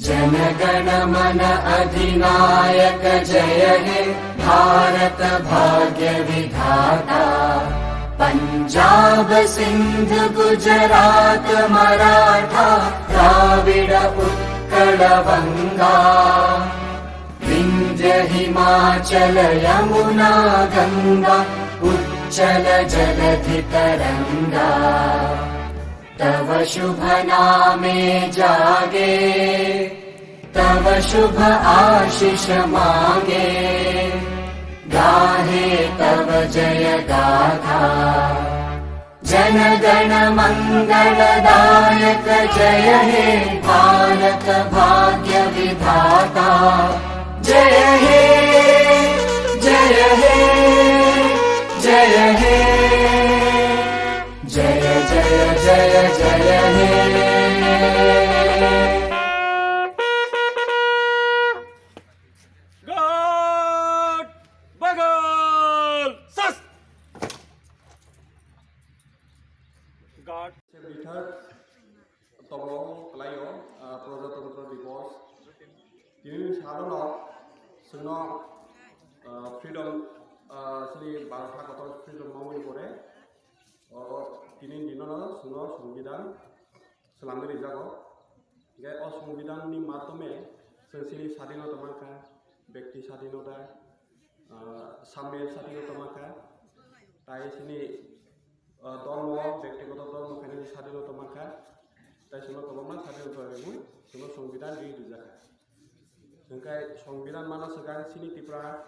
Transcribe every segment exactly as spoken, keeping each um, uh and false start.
जनगणमन अधिनायक जय हे भारत भाग्य विधाता। पञ्जाब सिन्ध गुजरात मराठा द्राविड उत्कल वङ्गा। विन्ध्य हिमाचल यमुना गङ्गा उच्चल जलधि तरङ्गा। तव शुभ नामे जागे तव शुभ आशिष मागे। गाहे तव जय गाथा जनगण मङ्गलदायक। जय हे भारत भाग्य विधाता। जय हे जय हे जय हे जय जय जय जय हे। God Bagal Sas. God. Seventy third tongmung khlaio, ah, Prajatantro Divos. Tini sarono chwngno, ah, freedom, ah, chini Bharat hakotor freedom maui pore. O, tini dinono chwngno Songbidan swlamwi rijago. Hingke o Songbidanni madhyome chwng chini sadinota mankha, bekti sadinota, ah, samir sadinota mankha, tai chini, ah, dormo, bektigoto dormo khainani sadinota mankha, tai chwngno kwbangma sadinota rwui chwngno Songbidan ri rijakha. Hingke Songbidan mana swkang chini Tripura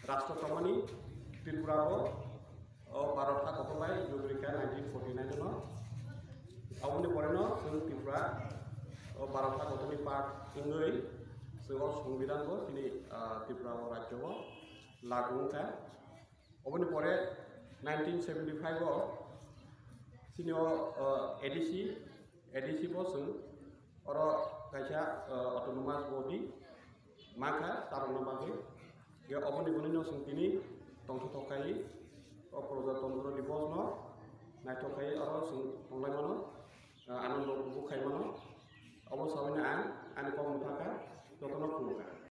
rashtra tongmani, Tripura bo o Bharat hakotor bai jugurikha nineteen forty nine no. Aboni pore no chwng Tripura o Bharat hakotoni part wngwi chwng o Songbidan bo chini, ah, Tripura o rajyo bo lagu wngkha. Oboni pore nineteen seventy five o chini o, ah, A D C, A D C bo chwng oro kaisa, ah, autonomous body mankha charokna bagwi. Ge oboni bunino chwng tini tongthotok khai o Prajatantro Divos no